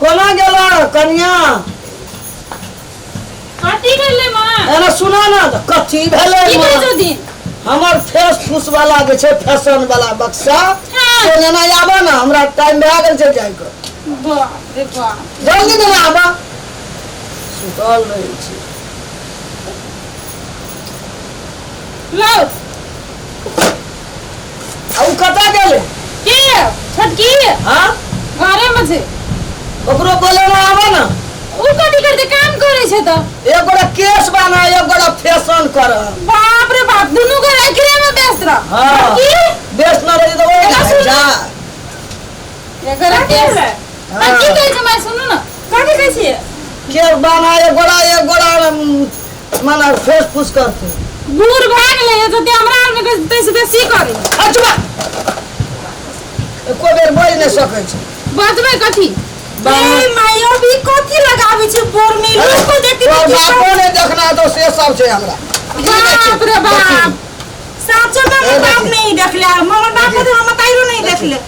कोना गेल कनिया? कथी भेलै माँ? एना सुना ना तऽ कथी भेलै की माँ? कहै छथिन? हमर फेस फूस वाला जे छै फैशन वाला बक्सा हाँ। से लेना आबऽ ने, हमरा टाइम भए गेल छै जाइके। बाप रे बाप। जल्दी लेना आबऽ, सुतल रहै छी। लाउ। आ ओ कतऽ गेलै? के छोटकी? हाँ, घरे में छै। ओकरो बोलेना आबऽ ने। उ कथी करतै? काम करै छै तऽ। एक गोटा केश बना, एक गोटा फैशन कर। बाप रे बाप, दुनू गोरा एकरे में व्यस्त रह। हाँ। की व्यस्त न रही तऽ ओहि एना सुन। जा। एकर केश हाँ। आ की कहै छै माय, सुनू ने, कथी कहै छियै? केश बना एक गोटा, एक गोटा माने फेस फूस करतै। बूढ़ भए गेलै जते हमरा आर में तैसे बेसी करै। अच्छा, एको बेर बाजि नहि सकै छै। बजबै कथी? ए माय, अभी कथी लगाबै छै बोर में? लोग को देखते तोहर की बापो नहि देखना तो से सब छै हमरा। की देखी? बाप रे बाप। साचो में हमर ए, बाप देखी। नहीं देखले, हमर बाप को तो हम ताइरो नहीं देखले।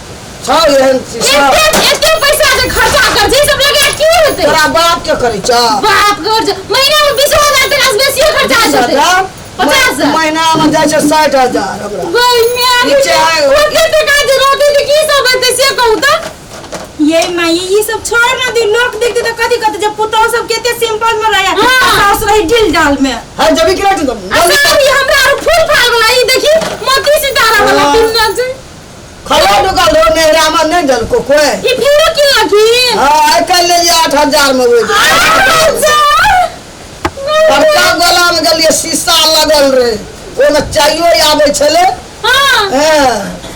छौ एहन चीज सब। एते एते पैसा के खर्चा कर छै सब लगा की हेतै? तोरा बाप के करै छ? बाप के खर्चा महीना में 20,000 टका से बेसी खर्चा बीस जेतै। हजार? 50,000। महीना में जाइ छै 60,000 हमरा। गई माय, नीचे आए। ओते टका जे रहतै तऽ की सब हेतै से कहू तऽ? ये माय, ये सब छोड़ ना दी, लोग देखते तो कथी कहते जे पुतोह सब केते सिंपल में रहे, हाँ। सास रही ढील डाल में। हाँ, जबी कि राखी आ साड़ी हमरा आर फूल फाल वाला, ई देखी मोती सितारा वाला हाँ। पिन्हने छै। खड़ा ढुकल रहो, नेहरा में नहीं देलको कोई। ई फेरो किनलखिन? हाँ, आइ काल्हि लेलियै 8,000 में। ओहि 8,000? बड़का गोला में गेलियै, शीशा लगल रहे ओहिमे, चाइयो आबै छलै। हाँ। हँ।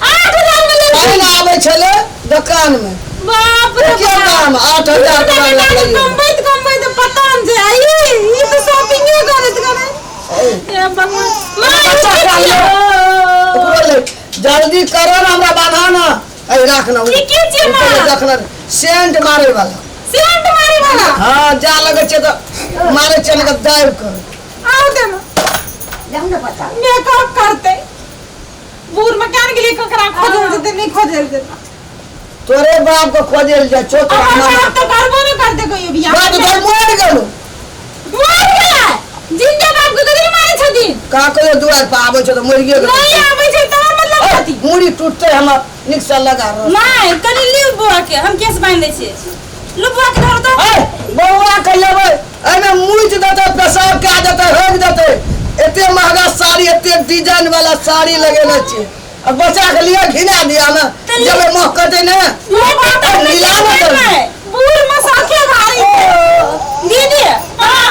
8,000 में लेलखिन? पानि आबै छलै दोकान में। बाप रे के बाप। दाम 8,000 टका लगलै। कमबैत कमबैत पता नहि छै, आ ई तऽ शॉपिंगे करैत करैत। हे भगवान। माँ, ई बच्चा की काल छियै? ओकरो ले जल्दी करो ना, हमरा बान्हा ना, ऐ राख ना। ई की छियै माँ? देखना, सेंट मारे वाला। सेंट मारे वाला? हाँ, जा लगे छै तऽ मारे छै ने दाबि कऽ। आओ देना। मेकअप करते बूढ़ मकान के लिए ककरा खोजल जेतै? नहि खोजल जेतै। तोरे बाप के खोजे लए जाइ छौ तोरा। हमर मामा बाप तऽ करबो नहि करतै कहियो बियाह। बाप तोर मरि गेलो। मर गेलै? जिंदा बाप के कथी मारै छथिन? का कहियो दुआर पर आबै छौ तऽ मरिए गेलो। नहि आबै छै तोहर मतलब कथी? मुड़ी टूटतै हमर, नीक से लगा रह। माय, कनि लिउ बौआ के, हम केस बांधि दै छियै। लू बौआ के धरू तऽ। ऐ बौआ के लेबै, एहिमे मुइच देतै, पेशाब कए देतै, होकि देतै। एते महगा साड़ी, एते डिजाइन वाला साड़ी लगेने छियै आ बच्चा के लिए घिना दिया ने, जब मोह कटै ने मिला ने जल्दी। बूढ़ में साथे भारी। दीदी,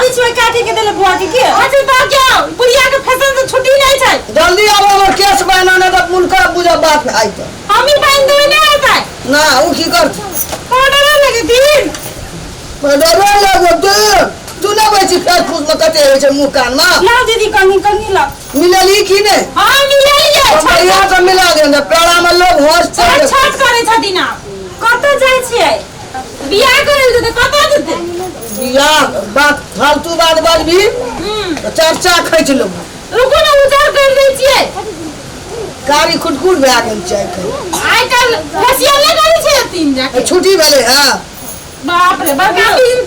बीच में काटे के देले बुआ के के? अच्छा तो क्या बुढ़िया के फैशन से छुट्टी नहीं छै? जल्दी आबो, हमर केस बहना ने तऽ मुनकर बुझब बात आई तऽ। हम ही बांध देबै, नहि होतै? ना, ओ की करतै? पाउडर लगेथिन। डरो लगो तू, तू नहि बैसी। फेर फूस में कते होइ छै मुँह कान में। लाओ दीदी, कंघी, कंघी लाओ। मिलली की नहि? हाँ, मिललियै। बढ़िया से मिला दे ने, पेड़ा में लोग हंसते। छठ छठ करै छथिन आब। कतऽ जाइ छियै? बियाह करै लए जेतै, कतऽ जेतै? बियाह बात, फालतू बात बाजबी तऽ चर्चा खैच लेबो। रुकू ने, उजर कर दै छियै। कारी खुटकुट भए गेल छै आइ काल्हि। आइ काल्हि फेसियल नहि करै छै तीन जाके। छुट्टी भेलै हँ। बाप रे बड़का दिन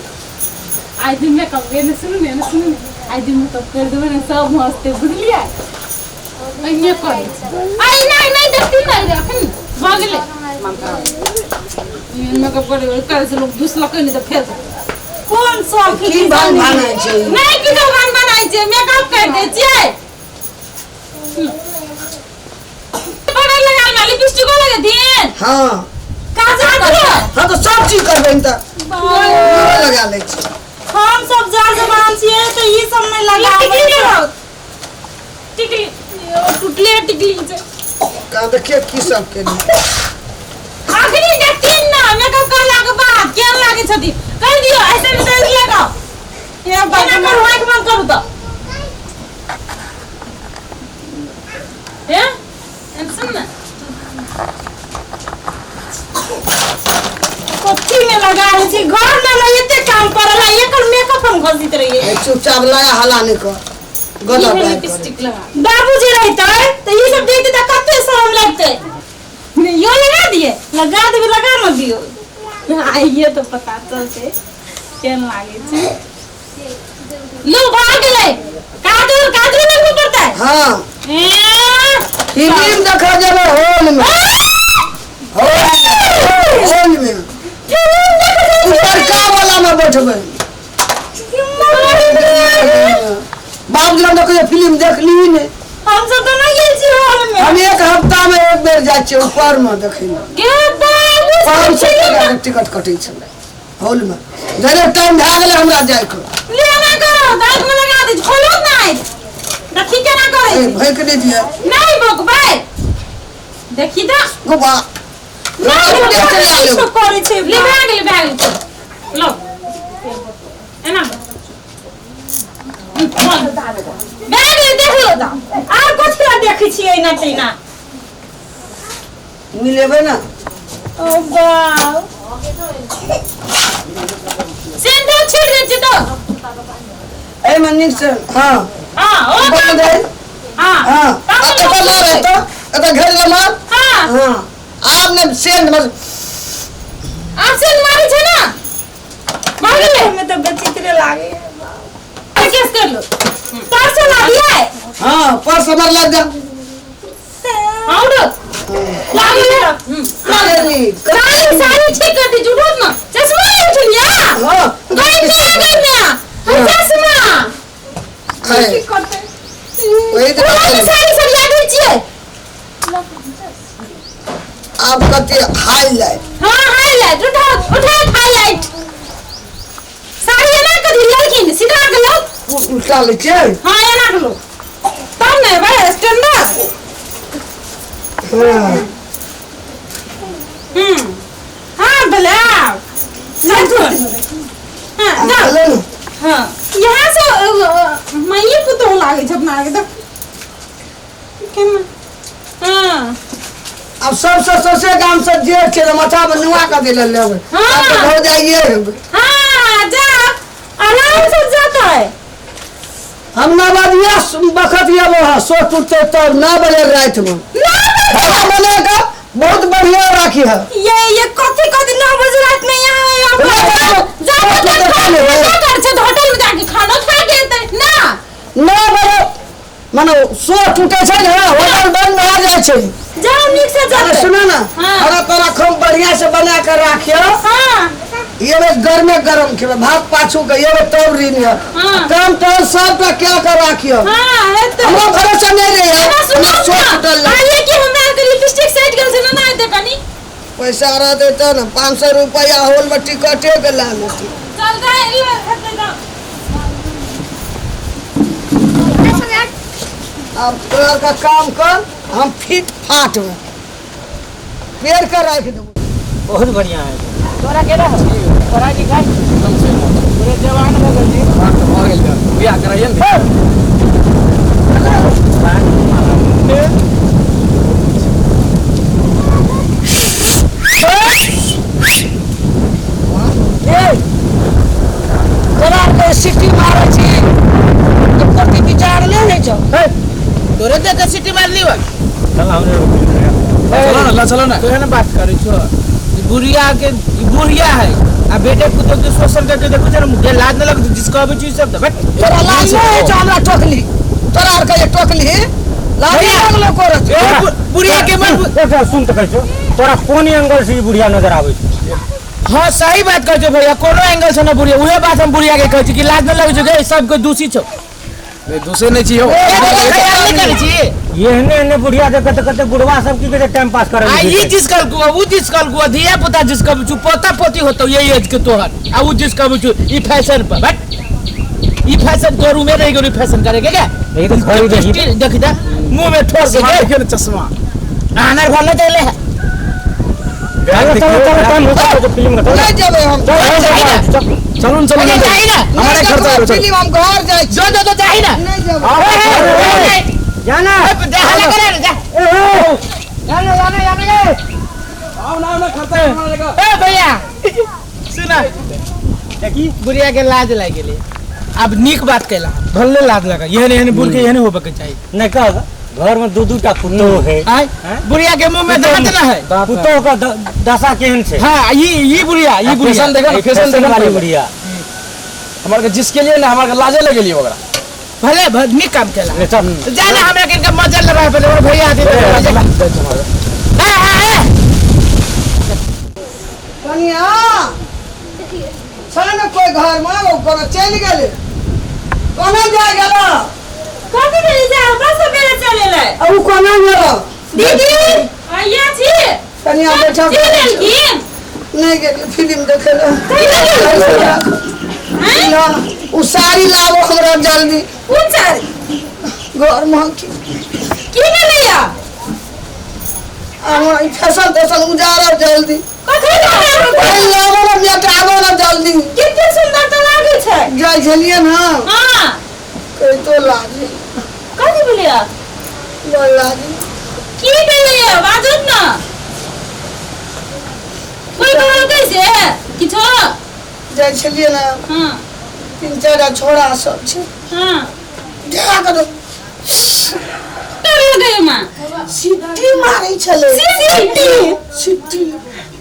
आइ दिन में कब ने सुनू ने, सुनू ने, आइ दिन में कब कर देबै ने, सब हंसते, बुझलियै? एहिने करै छै। आइ नहि नहि देखती नहि, अखन भऽ गेलै। मेकअप करे करे से लोग दुसलकै नहि तऽ फेर कोन शौक? की भान भानै छै? नहि किछो भान बनाइ छै, मेकअप कर दै छियै। पाउडर लगा ले, लिपस्टिको लगेथिन? हँ। काजल करियो। हँ तऽ सब चीज करबै ने, तऽ इहो लगा लै छी। हम सब जर जवान छियै तऽ ई सब नहि लगाबै। टिकली लगाउ, टिकली। ओ टूटले टिकली छै। कहाँ देखिए की सब केली। अखनी देखथिन ना मेकअप करला के बाद केहन लागै छथिन, कहि दियौ। ऐसे में तेज लगाओ। हे एना भगवान। करू, आँखि बंद करू तऽ हे एना सुन ने। कथी में लगा लै छी? घर में हमरा एते काम पड़ल है, एकर मेकअप हम घसीत रहियै। ए, चुपचाप लगा, हला नहि कर, गलत ई बात लिपस्टिक लगा। बाबूजी रहितै तऽ ई सब देखते तऽ कते शरम लगतै। यो लगा दिए। लगा देबै, लगा न दियौ। आइए तो पता चलते केहन लागे छै। लो भऽ गेलै। काजल काजल लगबे पड़तै। हाँ। ए, फिल्म देखा जेबै हॉल में, हॉल में ऊपरका वाला में बैठबै। बाबूजी हम देखो फिल्म देख ली ने। हम सब तो नहीं गेल छी हॉल में। हम एक हफ्ता में एक बेर जाइ छियै ऊपर में देखै लए। गे बाबू 500 टका के टिकट कटै छलै हॉल में। जरे टाइम भए गेलै हमरा जाइके। ले ना करो, दाँत में लगा दे, खोलो नहीं। देखी केना करै ए, छै। भैक नहि दिअ। नहीं भोकबै। देखी तऽ। गोबा। नहीं चलि आयब। सब करै छै। ले भए गेलै, भए गेलै। लो। एना। भए गेलै, देख लो तऽ। आर कथी ला देखै छियै एना तेना? मिलेबै ने। ओ बाप। सिंदूर छीट दै छियै तऽ। एहिमे नीक से हाँ। हाँ, ओ बंद है। हाँ। हाँ। आ एतऽ मार, एतऽ एतऽ घेर ले मार। हाँ। हाँ। आब ने सेंध मर। आब सेंध मारै छै ने। मार गेलै। हमे तऽ बेचित्रे लागे। केस कर लो। पर्स ला दिए। हाँ, पर्स हमर लग जा। हाँ, उठो। लागल। लागल। साड़ी साड़ी ठीक कर दी, उठो ना। चश्मा ले उठिया। हाँ। गई मैं, गई मैं। हम चश्मा। है। की करतै? वही तऽ पुरानी बात। साड़ी सरिया दै छियै। आब कते हाईलाइट। हाँ, हाईलाइट। उठो, उठो हाईलाइट। साड़ी एना कथी लेलखिन, सीधा के लो। उल्टा लै छियै। हाँ, एना के लो। तब ने भाई स्टैंडर्ड। हाँ। हाँ, भले आओ। चल छोड़। हाँ, जाओ। भेलै ने। हाँ, यहाँ से माइये पुतोह लागे छै अपना आगे देख। केना? हाँ। आब सबसे सौंसे गाम से जे छै ने माथा मे नुआ कऽ देले लेबै। हाँ। आब तऽ भऽ जाइए हेबै। हाँ, जा। आराम से जाता है। हम 9 बजे बखत एबो हँ, सो टूटते तब 9 बजे राति में। खाना बना कऽ बहुत बढ़िया राखी है। ये कथी कथी 9 बजे रात में यहाँ जा, जा, होटल खा कर छै, होटल में जाके खाना खा के एतै ना। 9 बजे माने सो टूटे छै ने, होटल बंद भए जाइ छै। जाओ नीक से अरे जाते। सुनो ना, हाँ। खाना तोरा खूब बढ़िया से बना के राखियो। हाँ। ये में गरमे गरम खेबै, भात पाछू के ये में तब ऋण है। हाँ। काम तो सब पे क्या कर राखियो। हाँ, हेतै। हमरा भरोसा नहीं रहे एना यार। सुनो हमरा सो ना, टूटल लगे। आइए कि हमरा के लिपस्टिक सेट गेल छै ना, ना एतै कनी। पैसा रहतै तऽ ने 500 रुपया हॉल में टिकटे के ला लेतै। चल जा, ले हेतै जा। अब तोरा का काम कर, हम फिट फाट में पेड़ के राख देबो। बहुत बढ़िया है। तोरा केना हो? पढ़ाई लिखाई एकदम से पूरे जवान हो गेल जी। बात तऽ भऽ गेल बियाह कराइए ने। ए, तोरा के सिटी मारै छी तो प्रति विचार नहि होइ छौ। तोरे देख के सिटी मारली बा। चल हमरे चलो ना, ला चलो ना। तोरे ने बात करै छौ। ई बुढ़िया के ई बुढ़िया है आ बेटे पुतोह के शोषण करके देखो जरा मुझे लाज न लगत जिसको अबै छी सब त बट तोरा लाज नहि होइ छौ हमरा टोकली? तोरा आर के जे टोकली लाज भैया। लगलो करत। ए, बुढ़िया के मन एकटा सुन तऽ कहै छौ, तोरा कोन एंगल से ई बुढ़िया नजर आबै छै? हाँ सही बात कहै छौ भैया, कोनो एंगल से न बुढ़िया, उहे बात हम बुढ़िया के कहै छी कि लाज न लगै छौ गे, सबके दूषी छौ। नहीं, दूसरे नहीं चाहिए हो। ख्याल नहीं करै छी। एहने एहने बुढ़िया देखत कते बुढ़वा सब की कहै छै टाइम पास करै आ छै। ई जिस कल को ऊ जिस कल को धिया पुता जिस कल छु पोता पोती होतो ये एज के तोहर आ ऊ जिस कल छु ई फैशन पर बट ई फैशन तोर उमे रहि गेल ई फैशन करे के क्या? ई तऽ खरीद रही। देखी दा मुंह में ठोर के चश्मा गे। देखियो ना, चश्मा। आनर घर न चले है। चलो चलो चलो टाइम हो गया फिल्म का। नहि जेबै हम। चलो चलो चलो ना, चलो ना। जाही ना। हमारे खर्चा हो, चलो। फिल्म हम घर जाइ छी। जो जो तो जाही ना। नहि जेबै। जाना जा हल्ला करे जा। जाना जाना जाना गे। आओ ना, आओ ना, खर्चा है हमारे का। ए भैया सुना देखी बुढ़िया के लाज लागि गेलै। आब नीक बात कैला भले लाज लगा, एहन एहन बूढ़ के एहन होबे के चाही। नहीं कह घर में दू दू टा पुतोह है। आय बुढ़िया के मुंह में दांत ना है। पुतोह का दशा केहन छै? हाँ, ई बुढ़िया, ई बुढ़िया फैशन देखो ना, फैशन देखो वाली बुढ़िया। हमार के जिसके लिए ना हमार के लाजे लगे लिए ओकरा। भले नीक काम केला। ले चल। जाना हमरा के इनका मजा लगा पहले और भैया आते कनिया छै ने कोई घर में, ओ कोनो चलि गेलै, कोना जा गेल? कथी भेलै जे हमरा सब बेरा चलेलै? आ उ कोना गेल? दीदी आइया छी। कनिया बैठा। चलि गेलखिन? नहीं गेलियै फिल्म देखै लए। ना, उ साड़ी लाबो हमरा जल्दी। कोन साड़ी? घर में की की भेलैया? हमरा ई फैशन तैशन उजारब जल्दी। कथी भेलै? अरे लाबो ना, मेटाबो ना जल्दी। कते सुंदर तऽ लागै छै। जाइ छलियै ने। हाँ। कहितो लाजी। कथी भेलैया? बड़ लाजी। की भेलैया बाजू ना। कोई कहलकै से किछो? जाइ छलियै ने। हाँ। तीन चारि टा छोड़ा सब छै। हाँ। जा कऽ तोड़ गई माँ। सिट्टी मारै छलै। सिट्टी? सिट्टी।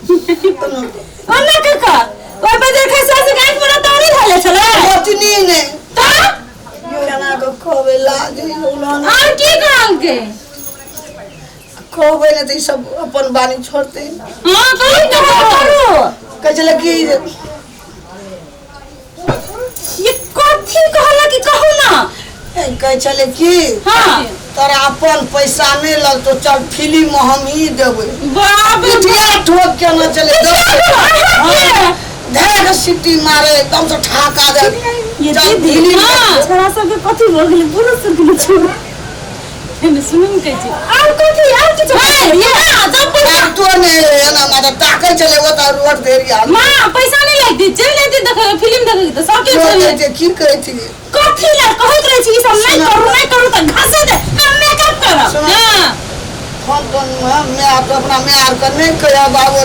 ओना काका ओहि पर देखै सासु गाछ पर तोड़ी धले छलै। गोतनी ने तऽ केना कऽ कहबै, लाज होइया। और की कहलकै? कहबै ने तऽ ई सब अपन बानी छोड़तै। हाँ, कहू तऽ करू। कहै छलै कि ये कथी कहला कि कहू ना। कहै छलै कि हाँ। तोरा अपन पैसा नहि लगतौ, चल फिल्म हम ही देबै। बाप रे। पिठिया ठोक के न चले धैर्य सिट्टी मारे एकदम से ठाका दे। ये चल दीदी फिल्म। हाँ। छोरा सबके कथी भऽ गेलै? बुढ़ो सब गेलै छोरा। एने सुनू ने कहै छी। आर कथी आर किछो? ये ना, जब पैसा ताकतो नहि एना माता ताकै छलै ओतऽ रोड देरी आ माँ पैसा नहीं लगती, चलि जेती देखै फिल्म देखै तऽ सबके चलि जेती। की कहै छी? कथी ला कहैत रहै छी ई सब नहि करू नहि करू तऽ घसे दे हम मेकअप करब। हाँ। हम तो माय तो अपना माय आर के नहि कहब बाबू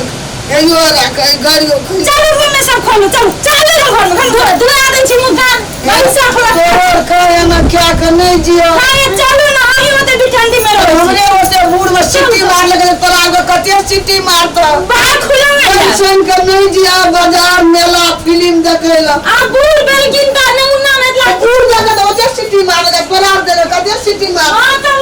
एयो राखै गाड़ियो खै। चलू रूम में सब खोलू, चलू चलू घर में हम धुआ दै छी मुँह कान पैसा खोला। तोहर कहे ना क्या के नहीं जियो। हाँ ये चलू ना, अहीं ओते भी ठंडी में रहै छी। हमरे ओते बूढ़ में सिट्टी मार लगलै, तोरा आर के कते सिट्टी मारतौ। बाहर खुला है। सुन के नहीं जिया बाजार मेला फिल्म देखै ला। आ बूढ़ भेलखिन तऽ नमूना में बूढ़ जगह तऽ ओते सिट्टी मार लगै, तोरा आर जगह कते सिट्टी मार। हाँ तऽ